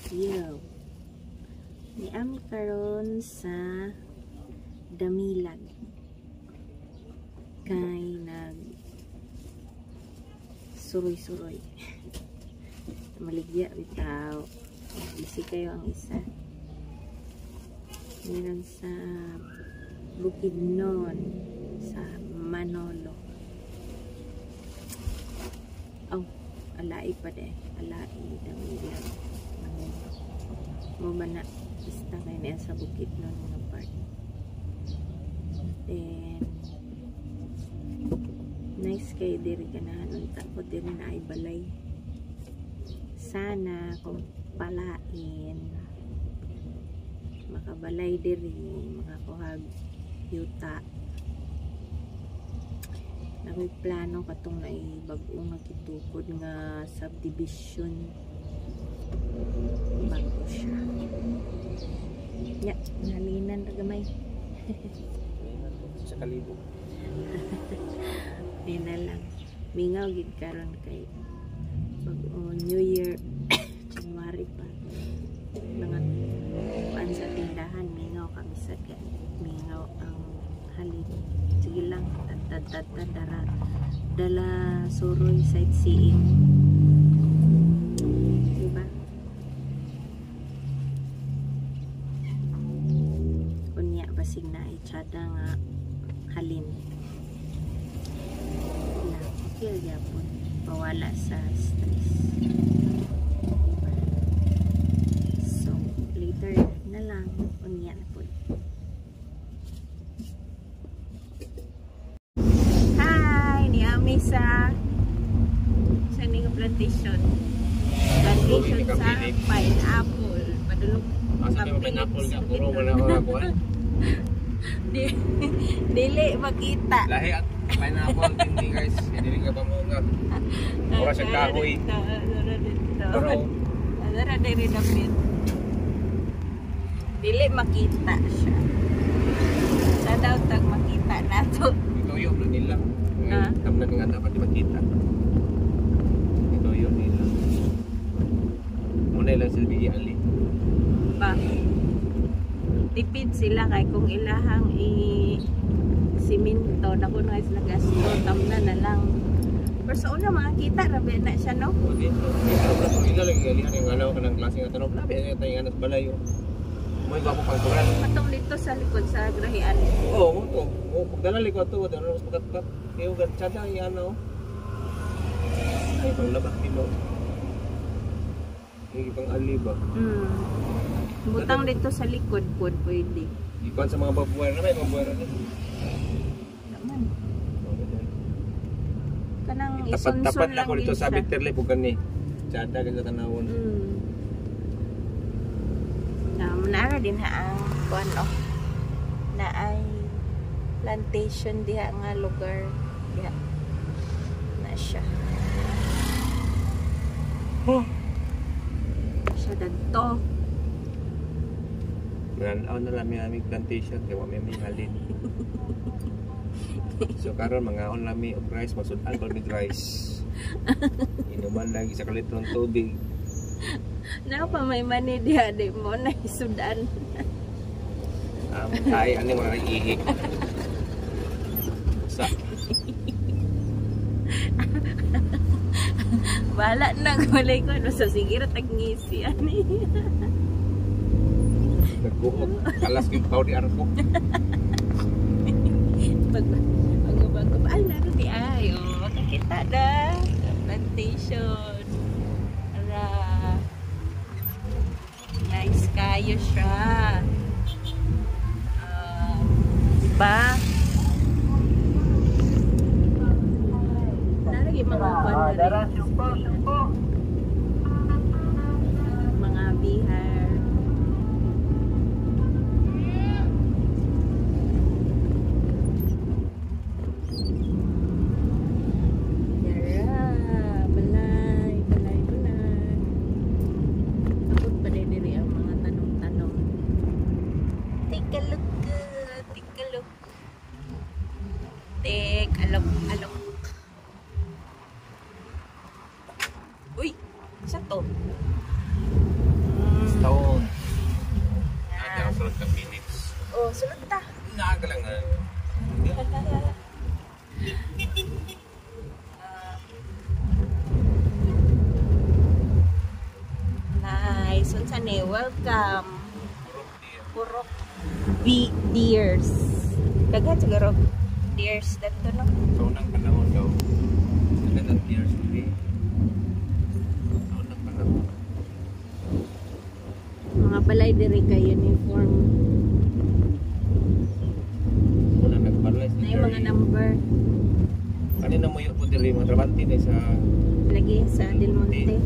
Yo. Niami karon sa Damilag. Kay nag suroy-suroy. Maligya bitaw. Busy kayo ang isa. Meron sa Bukidnon, sa Manolo. Oh, alai pa de. Alai Damilag. Manolo. Mo ba na ista kay niya sa Bukidnon nga part. Then nice kay diri ganahan unta ko diri na ay balay. Sana kung palain makabalay diri, makakuhag yuta. Nakoy plano katong naay bag-o nga gitukod nga subdivision. Bago siya. Nya, nalinan ra gamay. Sa kalibo. Di na lang. Mingaw gid karon kay pag New Year, January pa. Mga kuan sa tindahan, mingaw kami sa mingaw ang halin. Sige lang, tad tad tad dara dala suroy sightseeing. Diba? Unya basig na itsada nga halin. Na okay gyapon, pawala sa stress. Diba? So later na lang, unya na po. Hi, niami sa ning plantation. Plantation sa pineapple. Padulong Asa kay pineapple nga puro wala ko kuan. Dili makita. Lahi at pineapple hindi guys, dili ka pamunga. Mura siya kahoy. Pero dara diri dapit. Dili makita siya. Sa daw tag makita nato. Ituyo na nila. Kamna nga dapat di makita. Ituyo nila. Muna ilang silbi ali. Ba. Tipid sila kay kung ilahang i simento dako na sila gasto, tamna na lang. Pero sa una makakita ra ba na siya, no? O dito. Dito ila lagi galihan yung ano kanang klase nga tanom labi ay tayo nga balayo. Moy gwapo pang kuran. Patong dito sa likod sa grahian. Oo, mo to. O pagdala liko ato, dala mas pagkat kayo gatsada yan ano. Ay pang labat nimo. Ay pang ali ba? Butang dito sa likod pod pwede. Ikuan sa mga babuer na may babuer na. Naman. Kanang Tapat-tapat isunsun lang ako dito gid sa siya. Bitterly pug kani. Tsada gid sa tanawon. Naara din ha ang kuan oh. Na ay plantation diha nga lugar diha. Na siya. Oh. Siya dadto. Nanaw na lang mi plantation kay wa mi halin. So karon mangaon lami og rice, masud-an pa mi rice. Inuman lagi sa kalitrong tubig. Na pa may mani diha di mo na isudan. Ay ani mga ihi. Sa wala na gulay ko ano sa sige ra tag ngisi ani. Nagkuot alas gyud paw di arko. Pag pag ay naro di ay oh makakita na plantation. Ara. Nice kayo siya. Diba? Naragi mga kwan na rin. Mga bihar. Yara, balay, balay, balay. Abot pa din diri ang mga tanong-tanong. Take a look, take a look. Take a look, a look. Uy, sa to? Welcome. Purok B Deers. Daghan siguro deers dito, no? Sa unang panahon daw, daghan ang deers diri. Sa unang panahon. Mga balay diri kay uniform. Unang nagbalay sa Na yung mga number. Kanina mo yun po diri mga trabante na sa Lagi sa Del Monte.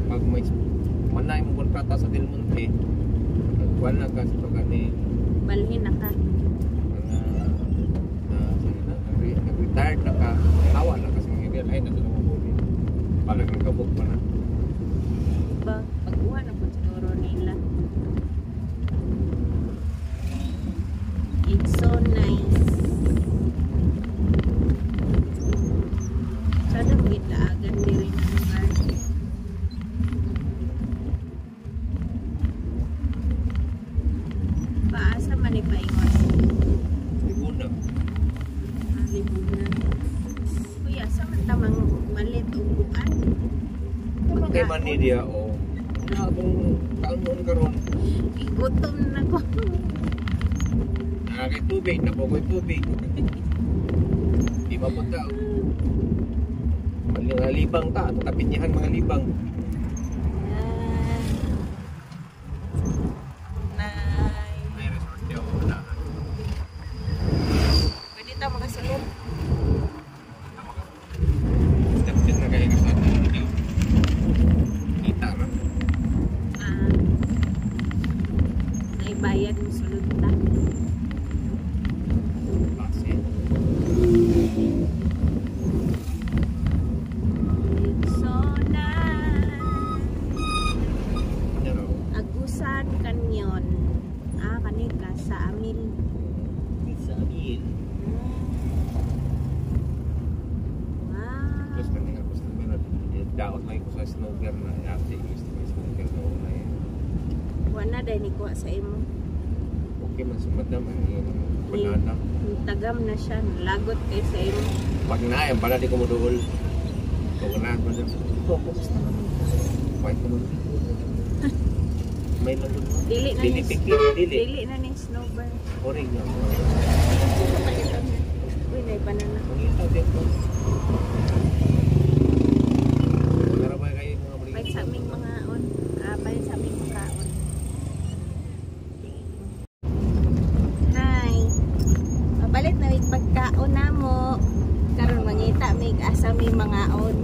Pag may manay mo kontrata sa Del Monte, nagkuhan na ka sa pagkani Balhin na ka. Mga na, sige na, nag-retired na ka, hawa na ka sa mga area, ay na mo huli. Palag nagkabok pa na. Ba, pagkuha na po siguro nila. It's so nice. Sana magitaagan diri na lugar. Paasa man ni paingon? Libuna. Ah, Libuna. Kuya, sa man tamang malit og bukan? Kay man ni diya, o. Wala akong kaon karon. Igutom na ko. Nakakay tubig, napokoy tubig. Di ba punta? Mga libang ta, ato kapinyahan mga libang. Ah. Nay. May resort diya o na. Pwede ta makasulod. Step din na kayo sa ato video. Kita ra. Ah. Naibayad mo sulod ta. Base. It's so nice. Pero Agusan Canyon. Ah, kani ka sa Amil. Sa amin. Wow. Tapos kani nga customer na daot lang ko sa snooker na ate gusto ko snooker na una eh. Wala dahil ni kuha sa imo. Okay man si madam ang iyong banana. Tagam na siya. Lagot kay sa imo. Pag na, ang bala di ko moduol. Kung na, madam. Basta man. White ko mo. May lagot. Dili na Dili ni pikit, dili. Dili na ni snowbird. Oring na. Uy, nay banana. Mangita din ko. Wala ba kayo mga balik? Palit sa aming mga on. Ah, palit sa aming makaon. Hi. Pabalit na mig pagkaon namo. Karon mangita mig asa may mga on.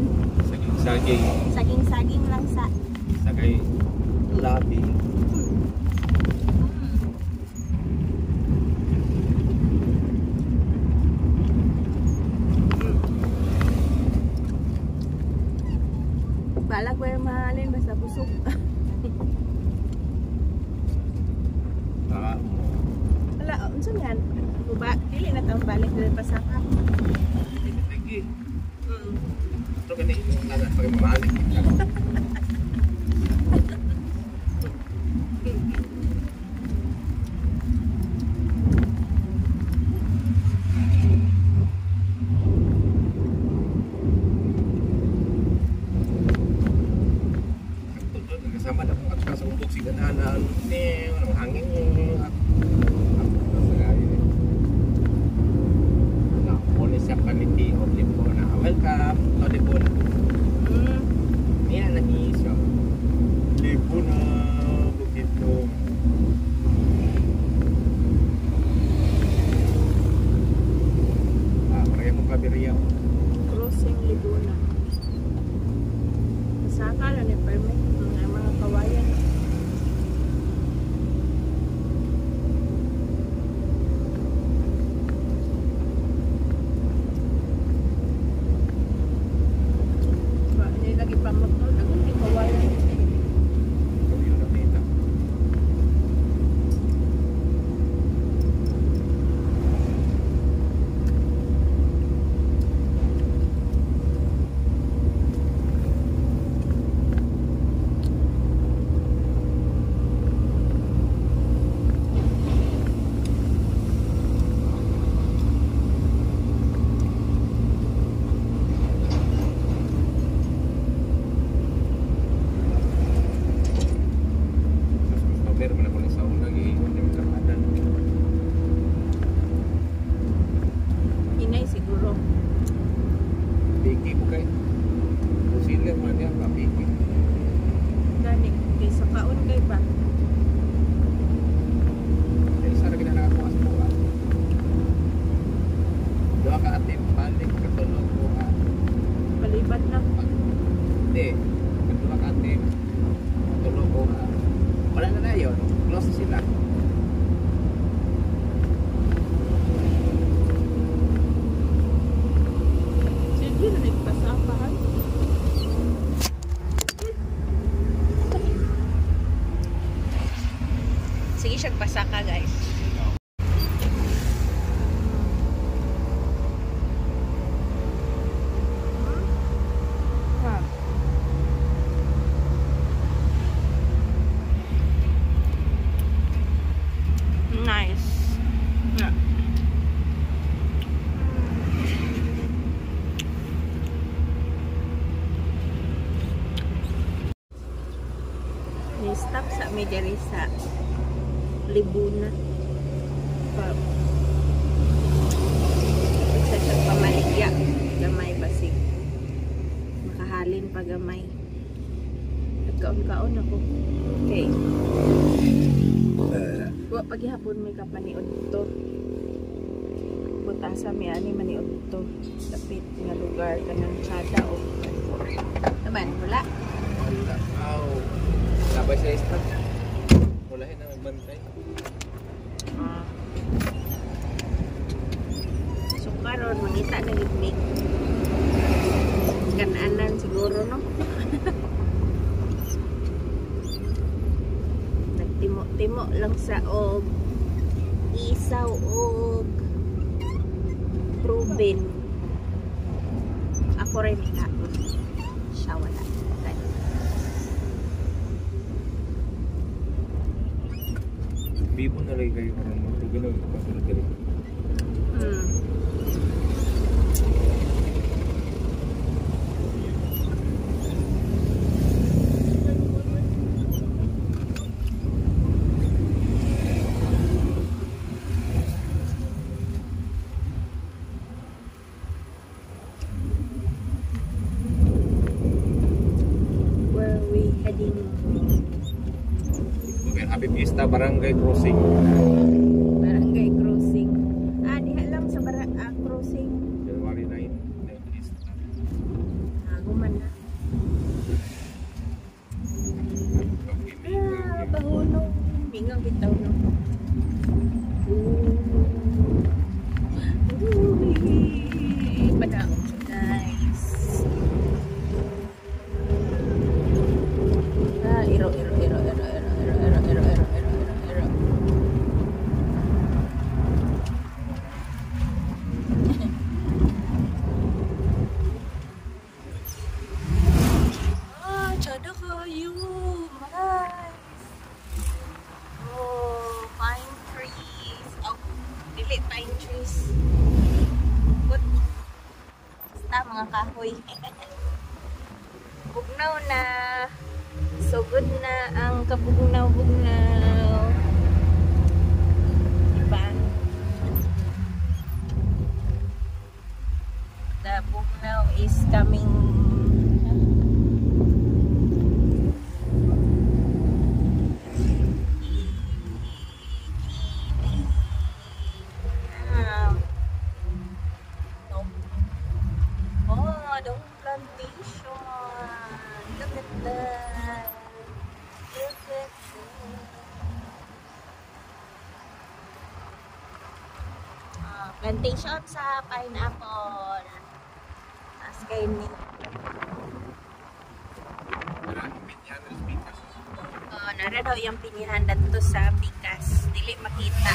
Saging, saging. Saging-saging lang sa. Sagay. Labi. Balak ko yung mahalin basta busog. Tara. Wala, unsa man? Buba, dili na taong balik dili pasaka. Lagi. Ito kani, nana pag mamalik. Kasama na kung at sa umbok si ganahan ang hangin na municipality of Libona. Welcome to Libona. Niya na ni siya. Libona, Bukidnon. Ah, parang mong kabiriya. Crossing Libuna. Pasaka na ni permit mga kawayan. Ba, hindi lagi pa motor, daghang di kawayan. Yun ang data. Wala na na yun. Close na sila. Sige na nagpasapahan. Sige siya pasaka, guys. Nice. Yeah. Ni-stop sa mi diri sa Libuna. Pa sa siya pamaligya gamay basig. Makahalin pa gamay. Nagkaon-kaon ako. Okay. Wa paghihapon may kapaniod to. Butasa mi ani maniod to. Dapit nga lugar kanang tsada o. Naman wala. Wala. Aw. Sabay sa staff. Wala na magbantay. Ah. So karon mangita na gid mi. Kananan siguro, no. Nagtimo-timo lang sa og isaw og Ruben. Ako rin ikaon. Siya wala. Okay. Bibo na lang kayo karon mo. Tuginog pasulod diri. Where are we heading? Okay, Happy Fiesta Barangay Crossing. Barangay Crossing. Ah, diha lang sa crossing. January 9, 9 Fiesta. Ah, guman na. Ah, bahuno. Mingaw bitaw, no. Ooh. Uy, padaong siya, guys. Ah, iro, iro, iro, iro, iro, iro, iro, iro, iro, iro, iro, iro. Ah, tsada kayo. Nice. Oh, pine trees. Oh, dili pine trees. Good. Basta mga kahoy. Bugnaw na. So good na ang kabugnaw-bugnaw. Diba? The bugnaw is coming. No. Oh, the plantation. Look at that. Look at that. Ah, plantation sa pineapple. As kay ni Oh, nara daw yung pinyahan dadto sa pikas. Dili makita.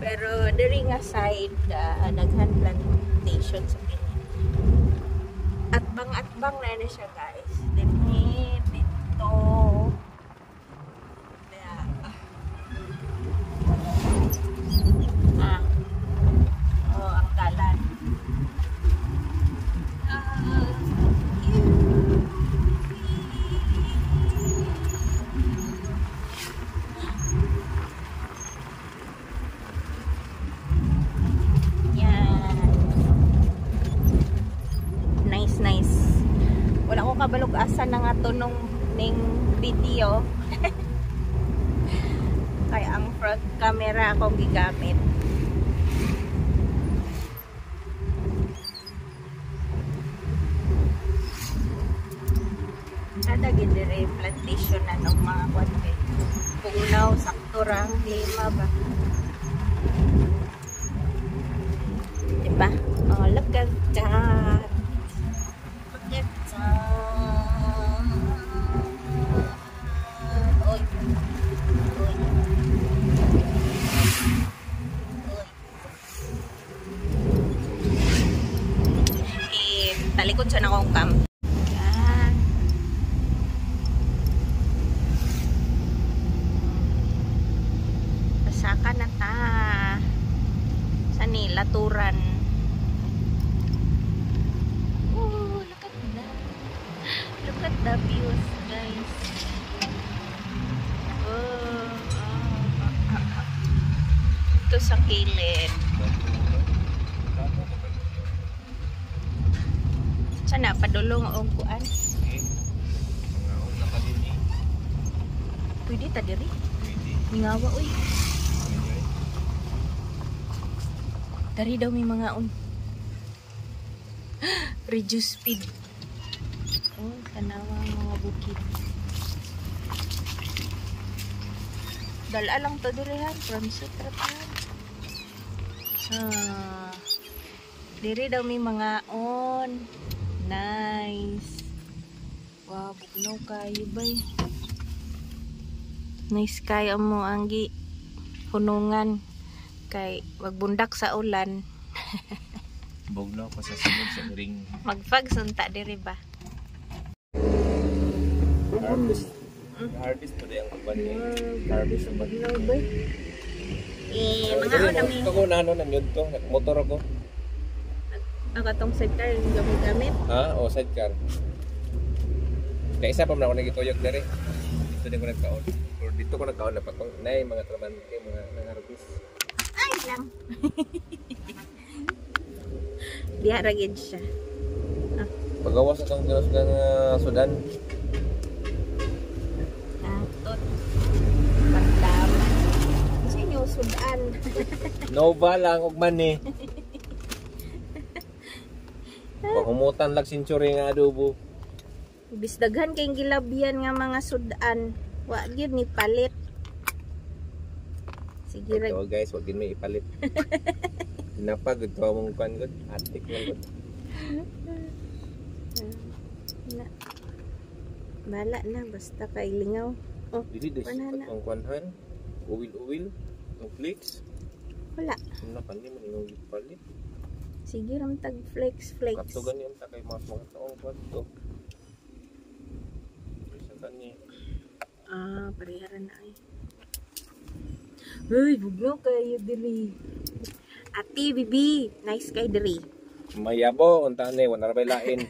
Pero diri nga side, daghan plantation sa pinya. Atbang-atbang na na siya, guys. Dili dito. Yeah. Ah. Oh, ang dalan. Ah, cute. Yan. Nice, nice. Wala ko kabalog asa na nga to nung ning video. Kaya ang front camera akong gigamit. Kada gid dire plantation na og mga kwan kay pugnaw, sakto ra ang klima ba. Diba? Oh, look at that. Look at that. Oy. Oy. Oy. Eh, talikod sa akong camp. Yan. Pasaka na ta. Sa ni Laturan. Oh, look at that. Look at the views, guys. Oh, oh. Ito sa kilid. Sana padulong og kuan. Mga na ka din eh. Pwede ta diri. Pwede. Mingawa uy. Pwede. Dari daw may mga on. Reduce speed. Oh, tanawa ang mga bukid. Dala lang to diri han, transit ra pa. Ah. Diri daw may mga on. Nice. Wow, bugnaw kayo bay. Nice kayo mo ang gi hunungan kay magbundak sa ulan. Bugnaw pa sa sunod sa ring. Magfag sunta diri ba? Harvest. Harvest pa ang uban eh. Harvest ang uban. Bugnaw bay. Eh, mga on mi. Ako na ano na yun to, nagmotor ako. Ang katong sidecar yung gamit-gamit. Ha? O sidecar. Kaya isa pa man ako nagituyok diri. Dito din ko nagkaon. Or dito ko nagkaon na patong nay mga trabante, mga nangharvest. Ay lang. Diha ra gid siya. Pagawas na tong ginos nga sudan. Atot. Paglaman. Kasi inyo sudan. Nova lang og man eh. Pahumutan lag century nga adobo. Bisdaghan kay gilabyan nga mga sudan. Wa gyud ni palit. Sige ra. Ito guys, wag din may ipalit. Napagod to mong kuan gud, atik lang gud. Na. Bala na basta kay lingaw. Oh, Dili des Wala na. atong kuanhan. Uwil-uwil, itong flakes. Wala. Ano kani man imong gipalit. Sige ram tag flakes flakes. Kato gani unta kay mas mga taong kuan to. Isa kani. Ah, pareha na ay. Uy, bugno kayo diri. Ati, bibi, nice kay diri. Mayabo unta ni wala ra bay lain.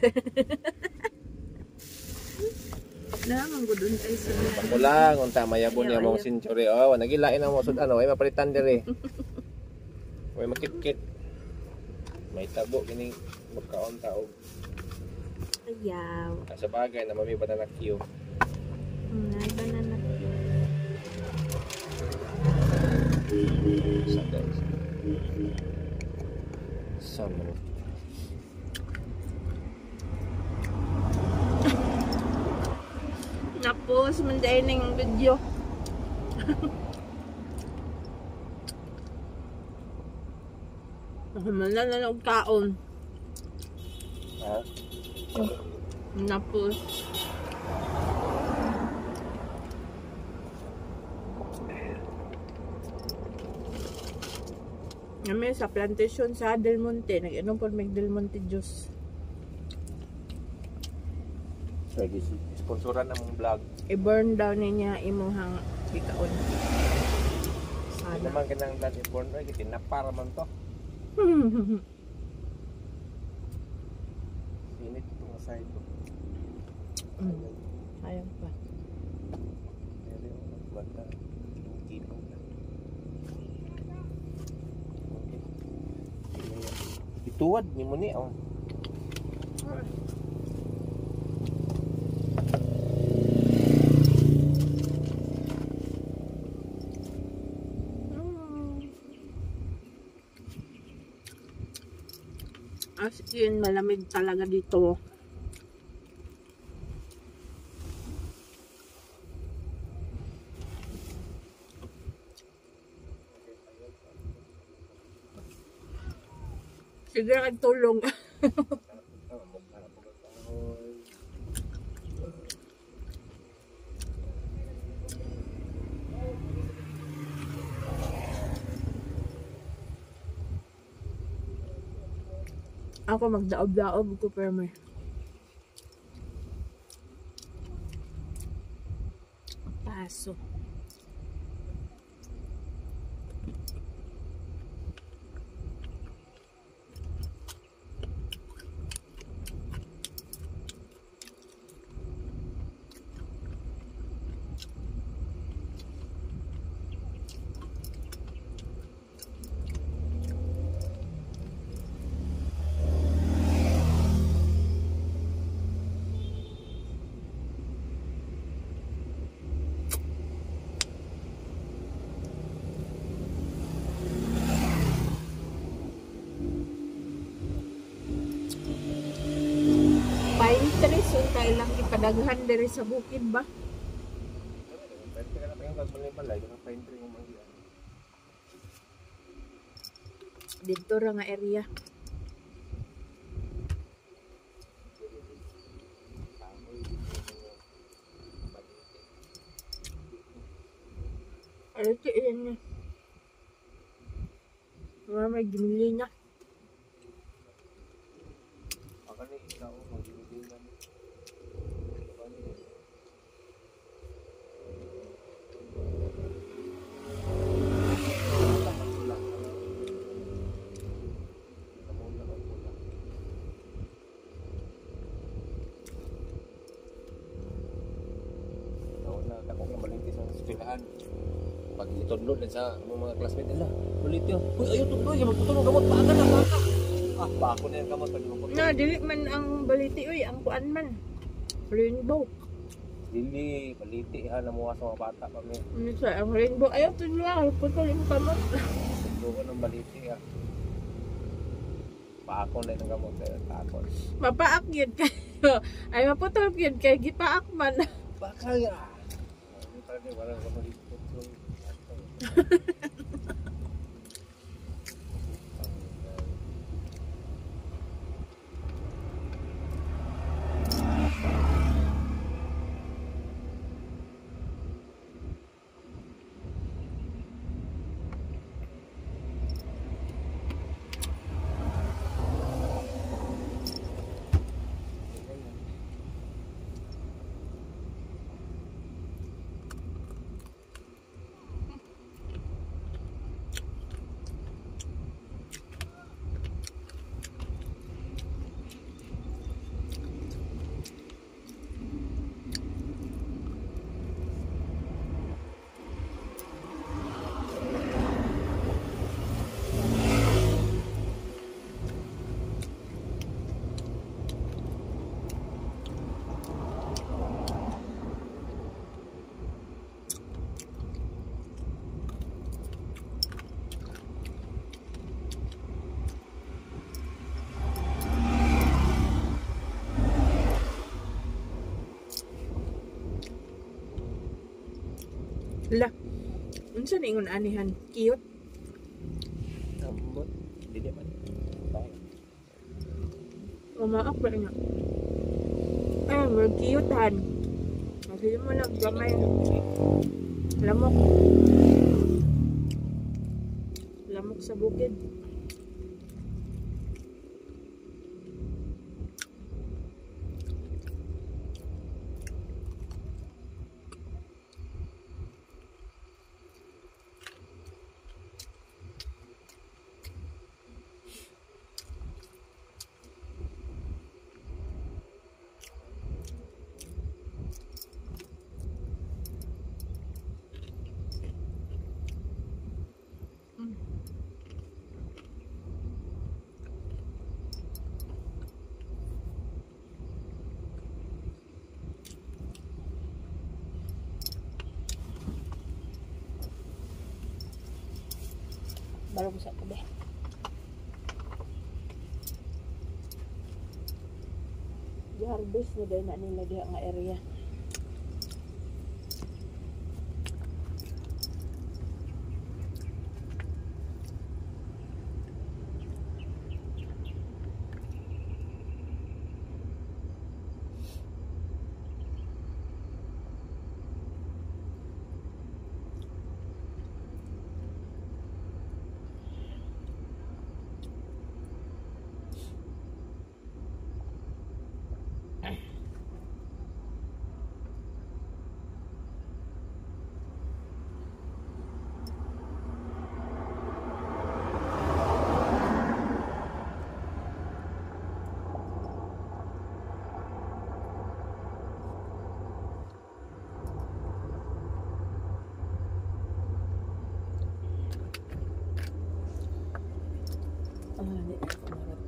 Na, manggudon kay sa. Pakulang unta mayabo niya Ayaw, mong ayaw. century. Oh, nagilain ang mga sudan ay mapalitan diri. Way makitkit. May tabo kining magkaon ta og Ayaw. sa bagay na mami banana Q. Nga, banana. Sa guys. Sa man. Napos man dahil ng video. Humala na og kaon. Ha? Napos. Kami sa plantation sa Del Monte, nag-inom po may Del Monte juice. Pwede sponsoran na mong vlog. I-burn down niya imuhang gikaon. Hindi Sana. naman kanang dati porn oy tinapar man to. Init ito nga side ko. Ayaw pa. Pero yung nagbata, yung kilo na. Okay. Ituwad ni mo ni oh. As in, malamig talaga dito. Sige kag tulong. Mukha na po kahoy. Ako magdaob-daob ko pero may paso. Pine trees unta ilang gipadaghan diri sa bukid ba? Pwede ka na tayo balay-balay, ka pine tree ng manggian. Didto ra nga area. Kahoy, dito mga balete. Ano ito iyan niya? Mga may gimili na. Baka ni ikaw, mag-ibigay na. Baka ni. Eskwelahan. Pag itudlo din sa mga classmate nila, ulit yun. Uy, ayaw tudlo, yung magputol ng gamot, paaka na, paaka. Ah, paako na yung gamot, pag magputol. Na, dili man ang baliti oy, ang kuan man. Rainbow. Dili, baliti ha, namuha sa mga bata pa mi. Ano siya, ang rainbow. Ayaw tudlo ah, putol yung kamot. Tudlo ko ng baliti ha. Paako na yung gamot, eh, paako. Mapaak yun kayo. Ay, maputol yun kay gipaak man. Baka ya. Hindi pa rin, walang gamot dito. La. Unsa ni ingon anihan? Cute. Ambot. Dili man. Bye. Umaak ba niya? Ay, may cute han. Kasi mo lang gamay. Lamok. Lamok sa bukid. Balog sa tabi. Gi-harvest na dahil na nila diha nga area. Ah, di na ako marot.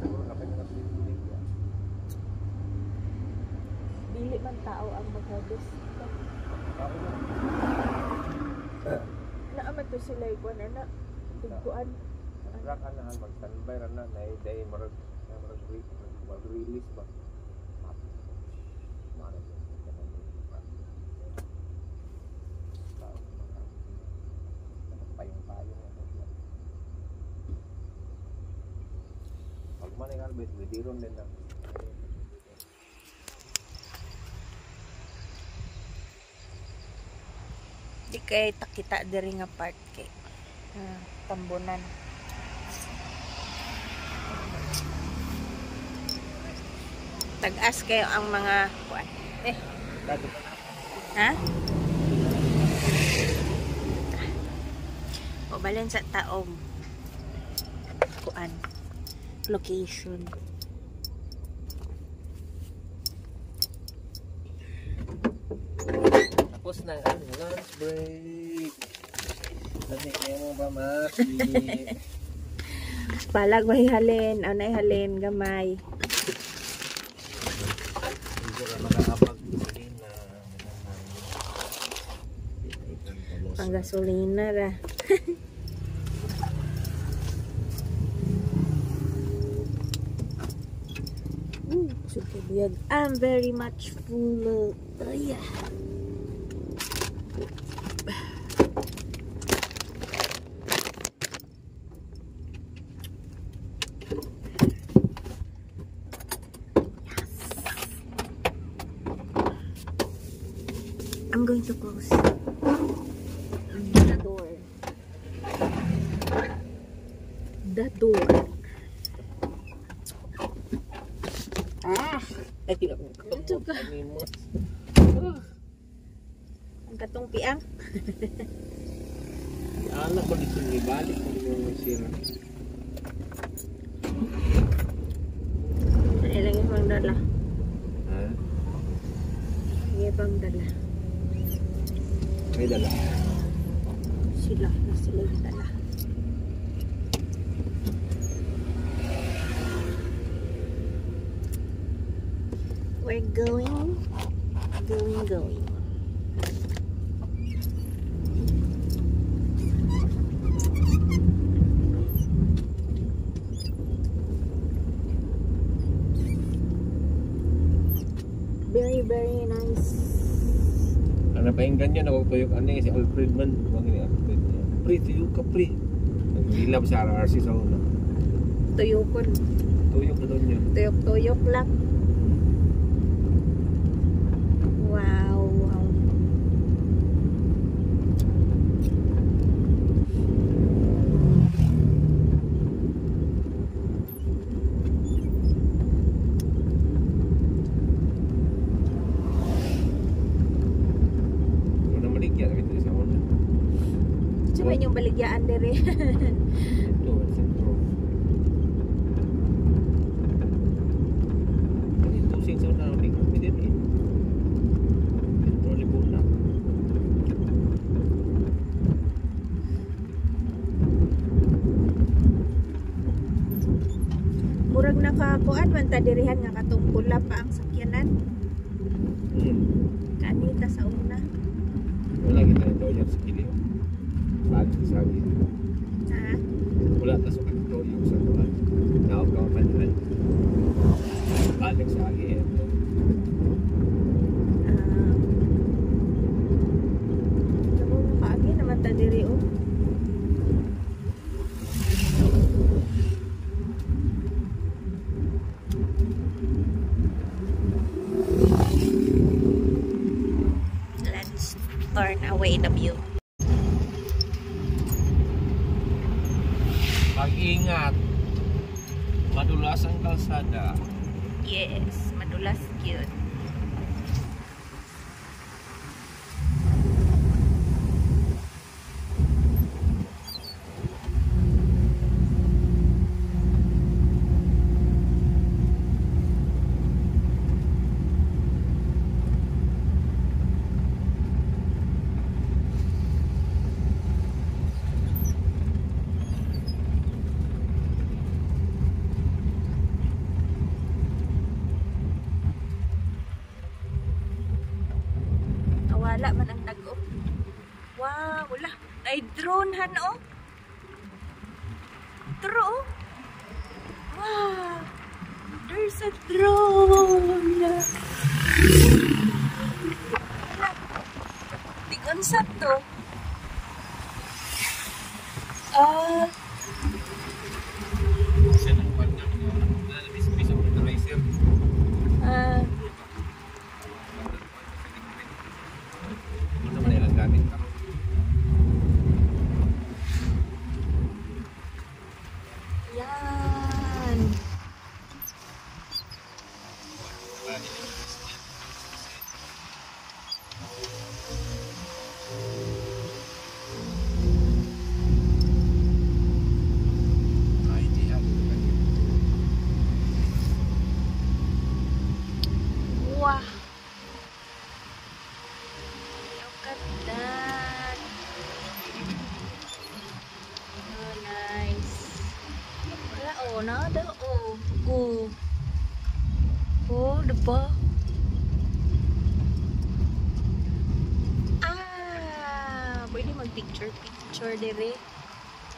Siguro kapag nakatuloy yan. Dili man tao ang mag-harvest. Tao na. Naa man to sila ikuan ana. Tugkuan. Ra ka na mag-standby ra na na day murag murag mag-release ba. Mara tao payong-payong ano siya. Pag man ang arbit, diron din na. Di kay takita diri nga part kay. Tambunan. Tag-as kayo ang mga kuan. Eh, Kato. ha? O balin sa taong kuan location. Tapos na ang lunch break. Dali kayo mo ba, Maki? Palag way halin, anay halin gamay. Hindi ka makakapag-gasolina. Ang gasolina ra. Super biyag. I'm very much full. Oh, yeah. I'm going to close the door. The door. Ah! Ay, Ito ka. Ang katong piang. Anak ko dito, ibalik ko yung sira. Ilang ibang dala. Ha? Ibang dala. May dala. Sila. Na sila yung dala. We're going, going, going. Very, very nice. Ang napainggan niya, nakutuyok ano eh, si Alfred man. Huwag ni Alfred. Pre, tuyok ka pre. Nagilab sa RRC sa una. Tuyokon. Tuyok na doon niya. Tuyok-tuyok lang. Wow, wow. Una maligya, nakita sa una. Sa ba inyong baligyaan dere? Ito, sentro. Ano yung tusing sa una? Hindi kami din eh. Sentro Libuna. Murag nakakuan man ta dirihan nga katong pula pa ang sakyanan. Kanita sa una. Wala kita ito yung sa kili. Balik sa akin. Ha? Wala ta sa kanto yung sa kuan. Naog ka man. Balik sa akin. Ah. Kamo makaagi naman ta diri oh. Let's turn away the view. Mag-ingat. Madulas ang kalsada. Yes, madulas cute. Wala man ang tag-o. Wow, wala. Ay, drone han oh. True oh. Wow. There's a drone. Wala. Tigon sa to. Ah. Ah. Yan. Wow. Look at that. Oh, nice. Wala, oh, nada, oh. Oh. Oh, diba? Ah, pwede mag-picture-picture dire.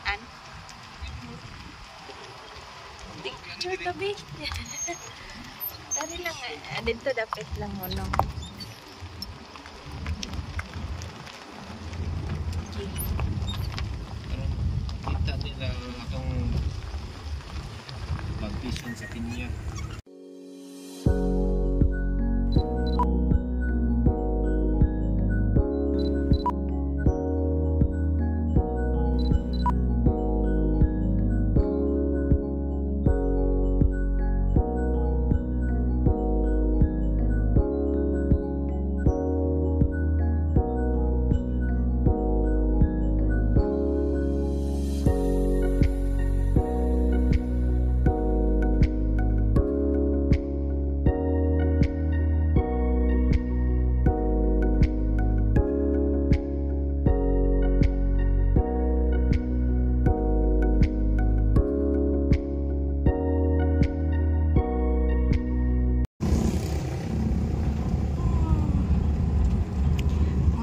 An? Picture tabi. Dari lang, dito dapat lang mo, no? Okay. Kita nila atong plantation sa pinya.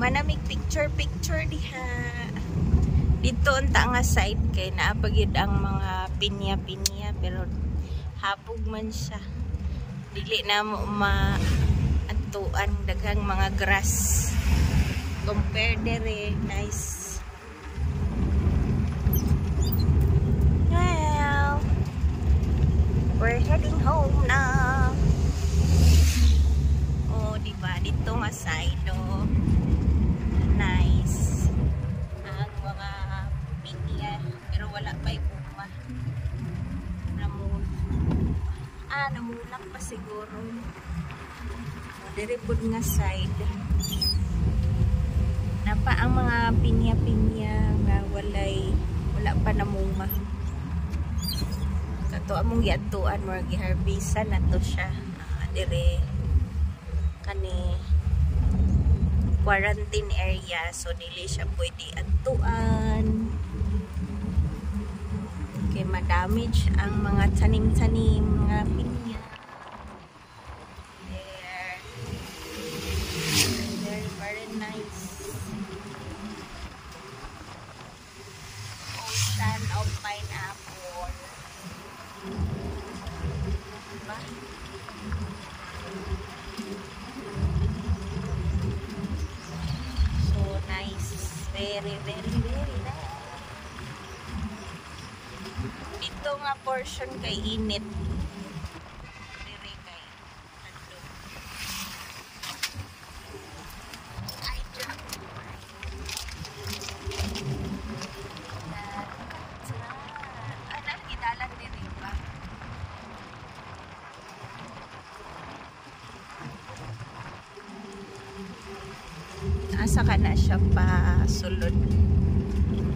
Manamig picture diha. Dito unta nga side kay naa pa gyud ang mga pinya-pinya pero habog man siya. Dili na mo maadtuan, daghang mga grass. Compare dere, nice. Well, we're heading home na. Oh, di ba? Dito nga side, oh. Nice. Ang mga pinya pero wala pa yung bunga. Namulak pa siguro. Dire pud nga side. Napa ang mga pinya-pinya nga wala pa namunga. Kato among giadtuan mo giharvestan na to siya. Dire kani quarantine area, so dili siya pwede adtuan kay ma-damage ang mga tanim-tanim mga pinya. There, very very nice. Ocean of pineapple. Diba? Nice. Very, very, very nice. Dito nga portion kay init. Dire kay adto. Ay, drop. Ana, gidalan dire pa. Asa ka na siya pa sulod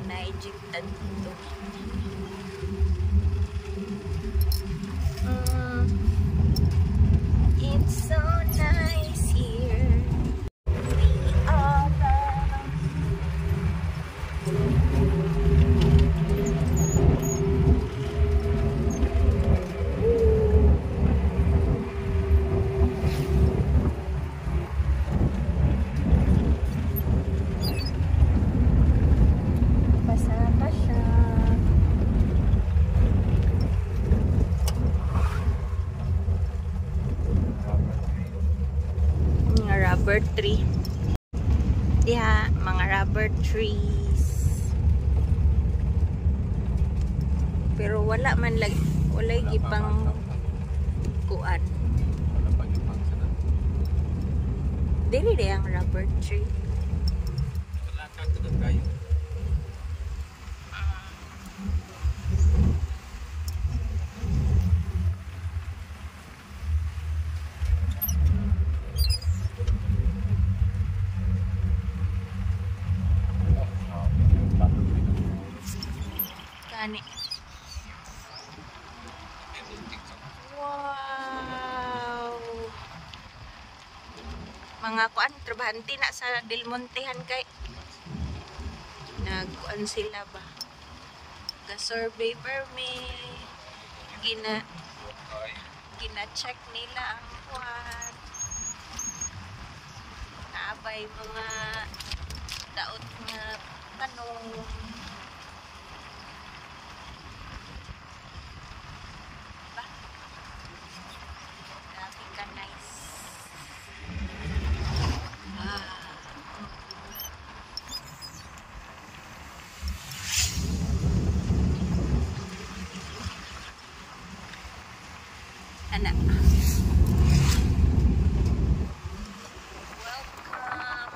na Egyptan dito. It's so nice here. We are the Rubber tree. Diha, mga rubber trees. Pero wala man lag walay gipang kuan. Wala pa gipang sana. Dili di ang rubber tree. Wala ka tagang kayo. Kani. Wow. Mga kuan trabahante na sa Del Montehan kay nagkuan sila ba. Ga-survey permit. Gina check nila ang kuan. Naabay mga daot nga tanong. Ba? Grabe ka nice. Ah. Ana. Welcome.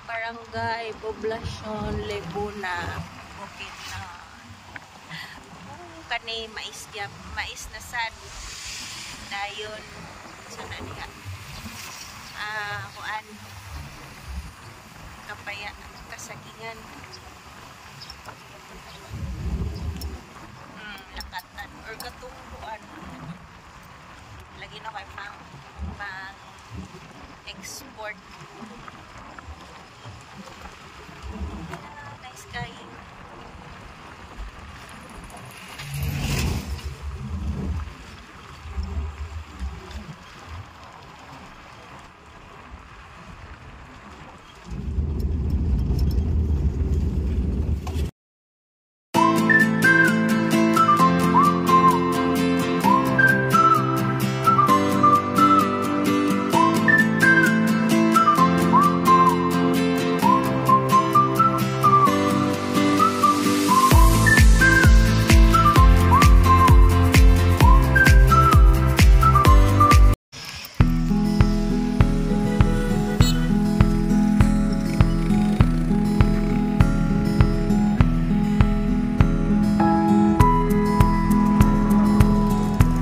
Barangay Poblacion Lebuna, Bukidnon. Oh, kani mais gyap, mais na sad. Dayon sa na diha. Ah, kuan. Kapaya kasagingan. Lakatan or katong kuan. Lagi na kay pang export. Ah, nice kayo.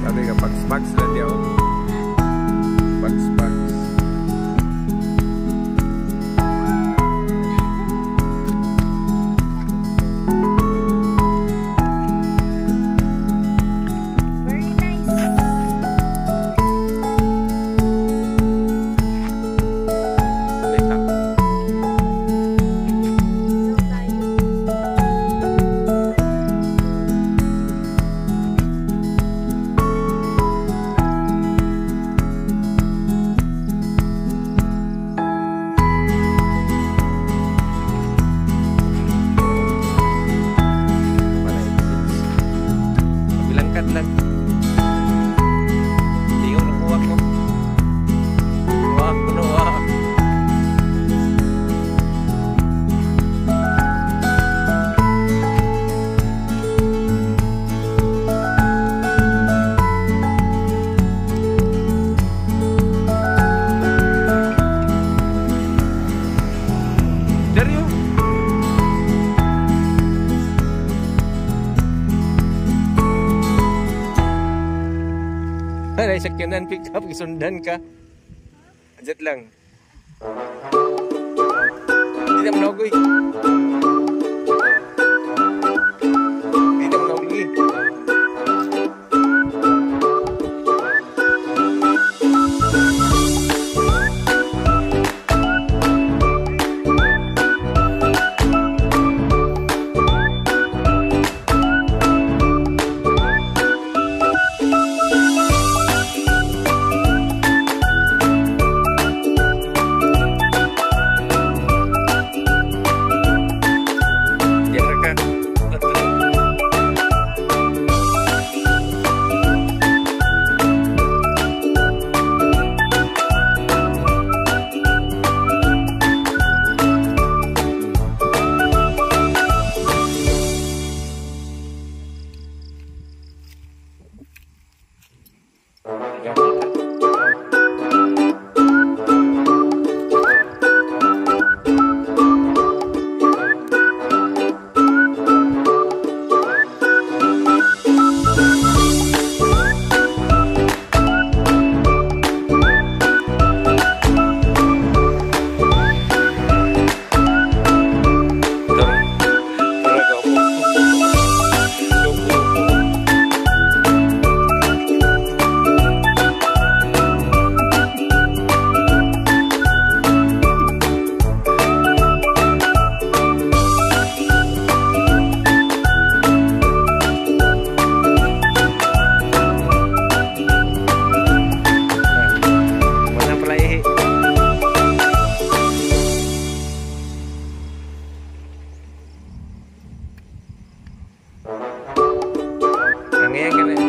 Sabi ka, pags-pags lang diya, oh. Pags-pags. Very nice. Leka. Hello tayo. Wala evidence. Pabilangkat lang. Tingon nakuha ko. Kuha ko no, ah. Dario. Ay, sakyanan pick up, gisundan ka. Anjat lang. Hindi na managoy. Hindi na managoy. Kita.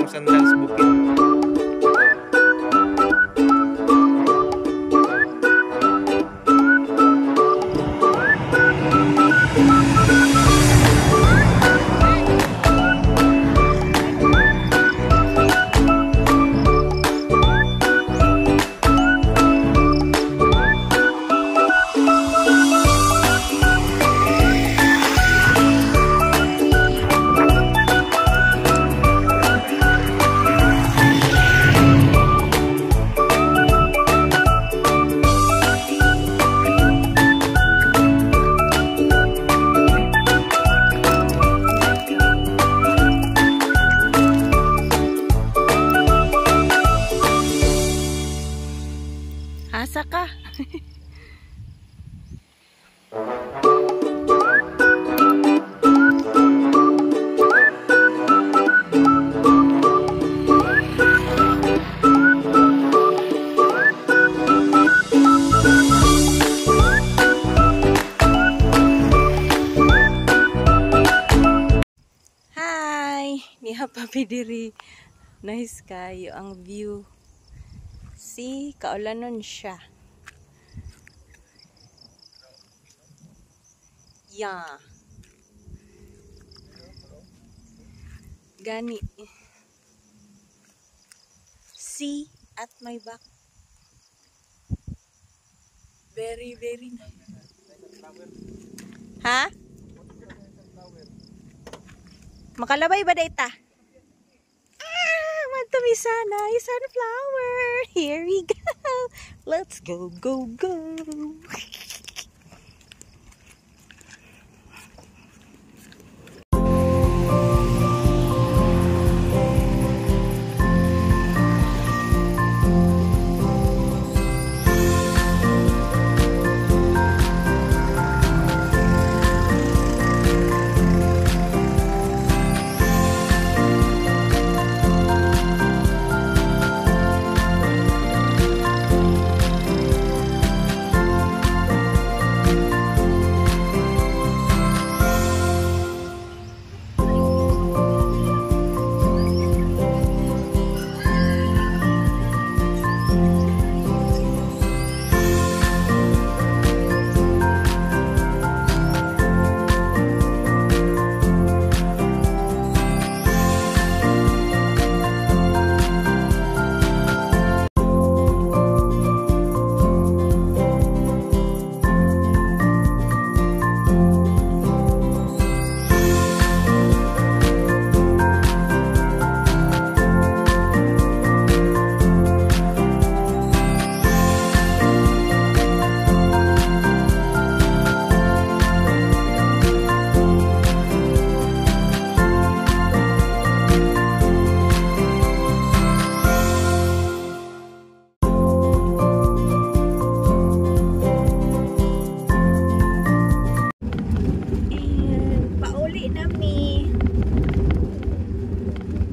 Sandals bukid. Asa ka? Hi! Niha pa diri. Nice kayo ang view. See, kaulanon siya. Yeah. Gani. See at my back. Very, very nice. Ha? Makalabay ba data? Ah, sana, sunflower. Here we go. Let's go, go, go.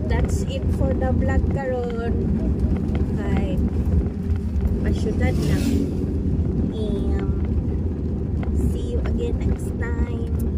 That's it for the vlog karon. Kay pasyudad na. And see you again next time.